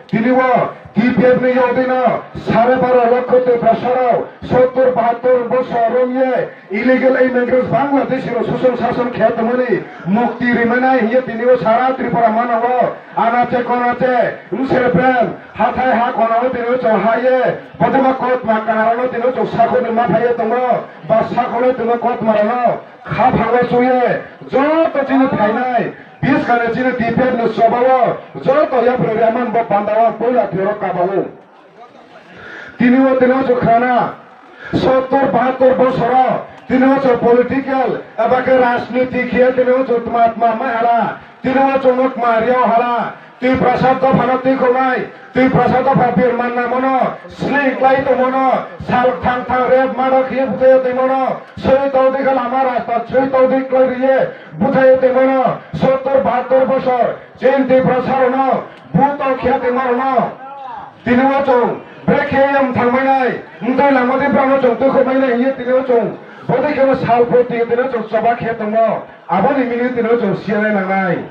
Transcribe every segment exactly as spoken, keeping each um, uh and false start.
Tini o T P F ni yogdino sare baro lokho Tiprasarok sottor bahattor bosor romye illegal immigrants Bangladeshi rok suson sason khe tongmani mukti rimanai hiye tini o sara Tripura manango anache konache wngsereprem hathai ha konao tini o chong haye bodema kotma kanarano tini o chong sakhorni ma phaiye tongo ba sakhorno tini o kotmarano kha phango chuye joto chini phainai. Biskang chini T P F ni chobao joto yapri rwmani bo pandao puila thwirok kabao. Tini o tini o chwng khana sottor bahattor bosoro tini o chwng political eba khe rajniti khiya tini o chwng tma tma mai hala tini o chwng no tma riya hala Tiprasa dophano twikhoknai, Tiprasa dopha birman namono, sling klai tongmono, sal thang thang rep mada khiye buthai tongmono, soi tongdi khe lama rasta, soi tongdi klai riye buthai tongmono, sottor bahattor bosor, chini Tiprasa rokno, buto khiya tongma rokno. Tini o chwng, brekhe yang thangmai nai, wngtwi lama di brano chwng twikhokmai nai hiye tini o chwng, bodai kheno sal photi tini o chwng choba khe tongmo, aboni mini tini o chwng siyanai nangnai.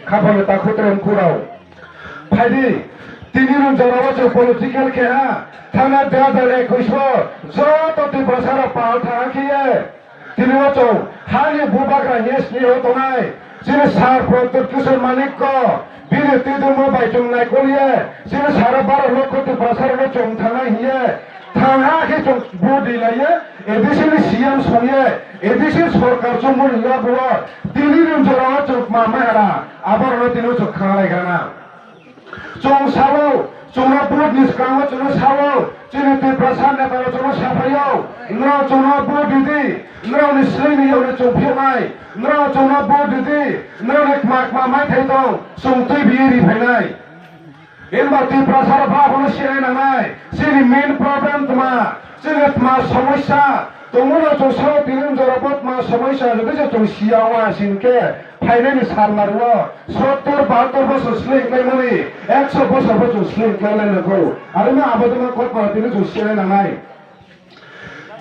Khapang ta khutrem kurao. Phaidi, tini rung jorao chwng political khe ha, thana dui hajar ekush o joto Tiprasa rok pal tha khe ye. Tini o chwng hani bubagra hiye sini o tonai. Chini sar Pradyut Kishore Manik ko, bini twi dwngmo bai chwng naikol ye. Chini sara baro lokho Tiprasa rokno chwng thangnai hiye. Thang ha khe chwng body laiye, A D C ni C M songye, A D C sorkar chumui ya buwa, tini ni jora o chwng ma mai hara, abar no tini chwng khana lai gana. Chwng sao, chwngno vote ni swkango chwngno sao, chini Tiprasa neta rok chwngno saphaio, nrao chwngno vote didi, nrao ni swlai ni yone chwng phirnai, nrao chwngno vote didi, nrao ni kma kma mai thai tong, chwng twi biye ri phainai. Himba Tiprasa rok ba abono sinai nangnai. Chini main problem tma, chini tma somosya. Tongmano chwng sao tini jora bo tma somosya, jodi se chwng siya wa singke, phainani sal mario, sottor bahattor bosor sling khlaimani, ekso bosor bo chwng sling khlainai nangkho. Arima abodima kotma tini chwng sinai nangnai.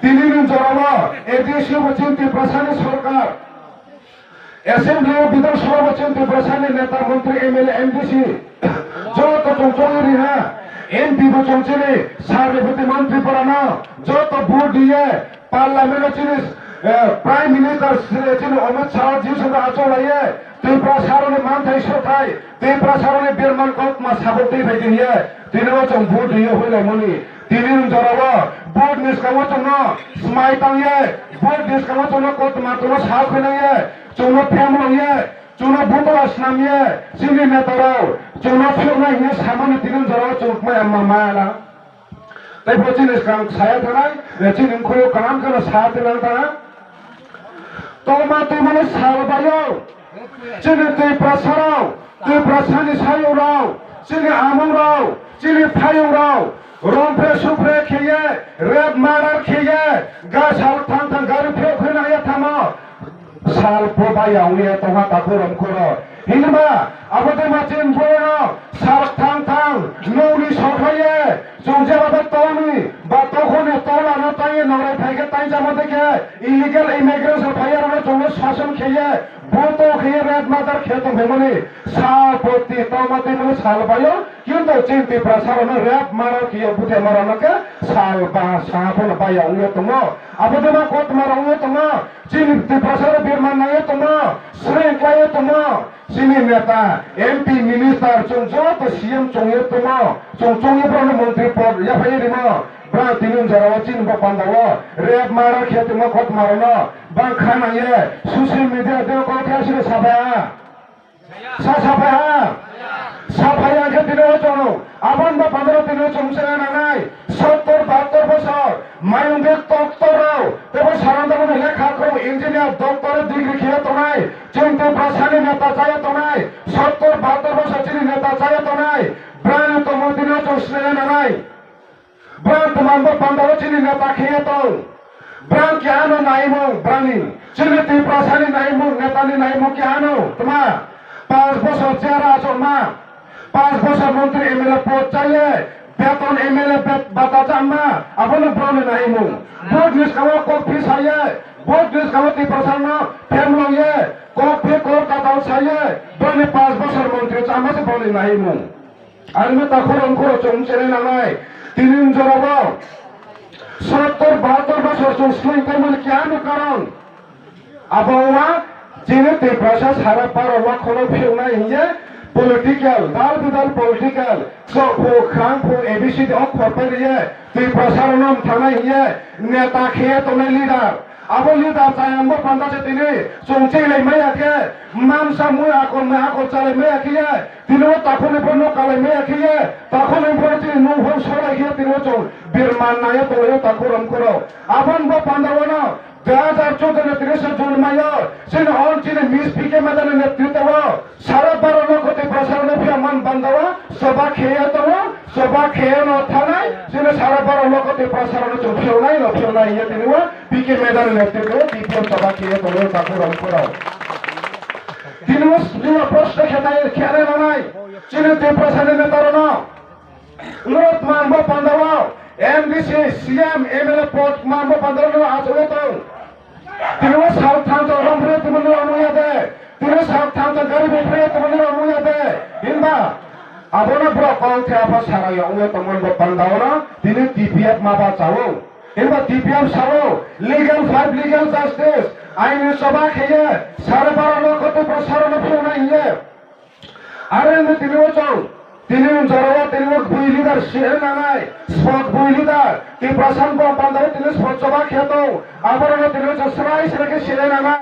Tini ni jora o A D C bo chini Tiprasa ni sorkar. Assembly o Bidhan Sabha bo chini Tiprasa ni neta, montri, M L A, M D C, joto chwng chongwi ri ha. M P bo chwng chini sar ni bwtwi montri porano joto vote diye, Parliament o chini, eh, Prime Minister chini Amit Shah ji songkhe achuk laiye, Tiprasa rokni manthai sothai, Tiprasa rokni birman kok ma sabuk twi phai twi hiye, tini o chwng vote diye hoi lai mani. Tini ni jora o vote ni swkango chwngno swmai tang ye, vote ni swkango chwngno kotma chwngno sa khwlai ye, chwngno phemlong ye, chwngno butala snam ye, chini neta rok chwngno phiyoknai hinwi samani tini ni jora o chwng maya ma maya na. Tei bo chini swkang saya thanai, chini mkhwio kaham kheno sa twi lang thanai. Tongma twimani sal baio, chini Tiprasarok, Tiprasani sayukrok, chini amungrok, chini phayungrok, rompre supre kheye, rape murder kheye, ga sal thang thang gari phiyok khwna ya thamo. Sal bo baya wngya tongha takhuk romkhoro. Hinba, abo de ma chini boyano sal thang thang nokni sokhaye, Chwng jeba ba tongni ba tokhorni tolano tangwi nongrai phai khe tangchamo de khe illegal immigrants rok phai arokno chwngno sason kheye buto kheye rape murder khe tong phaimani sal poti tongma twimani sal baio kintu chini Tiprasa rokno rape murder kheye buthaima rokno khe sal ba sa phano baiya wngya tongo. Abo de ma kothoma rok wngya tongo. Chini Tiprasa rok birman naiyo tongo. Sreng khlaiyo tongo. Chini neta, M P, minister, chwng joto C M chwngwi tongmo, chwng chwngwi borokno montri pod yaphai rimo, borok tini jora o chini bo panda o rape murder khe tongma kothoma rokno bang kha nangye, social media de kok khe asino saphai ha. Sa saphai ha. Saphai ha khe tini o chwng aboni bo panda o tini o chwng se nangnai, sottor bahattor bosor. Mayung de doctor rok, tebo sarang tebo lekha khorok engineer, doctor degree khiya tongnai, chini Tiprasani neta chaya tongnai, sottor bahattor bosor chini neta chaya tongnai, brani tongmung tini o chwng sinai nanai. Bran tongmung bo panda o chini neta khiya tong. Bran keha no naimung brani, chini Tiprasani naimung, netani naimung keha no tma. Panch bosor chair achokma, panch bosor montri M L A pod chaye, beton M L A bet-, bata chamma, abono borokni naimung. Vote ni swkango kok phi saye, vote ni swkango Tiprasano phemlongye, kok phi kok katal saye, borokni panch bosor montri chamma se borokni naimung. Army takhurok khoro chwng chenai nangnai. Tini jorabo sottor bahattor bosor chwng swing tongmani keha no karon. Abo wngma chini Tiprasa sara baro lokhono phiyoknai hiye political, dal bidal political, chokphu, khrangphu, A B C D o khorpai riye Tiprasa rokno mthanai hiye neta kheye tongnai leader. Abo leader chayangbo panda se tini chwng chenglai maya khe, mamsa mui akol mui akol chalai maya khiye, tini o takhurni pho no kalai maya khiye, takhurni pho tini nung pho solai khiye tini o chwng birman naiyo tonglaio takhurok khoro. Aboni bo panda wano Dui hazar chuddo ni tris June mayo, chini on chini Miss P K Medani netritwo sara baro lokho Tiprasa rokno phiyokman bandao, soba kheye tongo, soba kheye no thanai, chini sara baro lokho Tiprasa rokno chwng phiyoknai no phiyoknai hiye tini o P K Medani netritwo T P M soba kheye tongo takhurok khoro. Tini o, tini o proshno khenai, khenai nanai, chini Tiprasa ni neta rokno. Norok manbo pandao, M D C, C M, M L A pod manbo pandao no achugwi tong. Tini o sal thansa romphre tini no muya de. Tini o sal thansa gari bepre tini no muya de. Hinba abono borok kong the apa sara ya ungwi tongmani bo pandao no tini T P F ma ba chao. Hinba T P F sao legal fight, legal justice, aini choba kheye sare baro no koto prosaro no phiyoknai hiye. Are wngwi tini o chwng, tini o jorao tini o bui leader siri nangnai, spot bui leader, Tiprasa ni bo pandao tini spot choba khe tong, aborok no tini o chwng srai srai khe siri nangnai.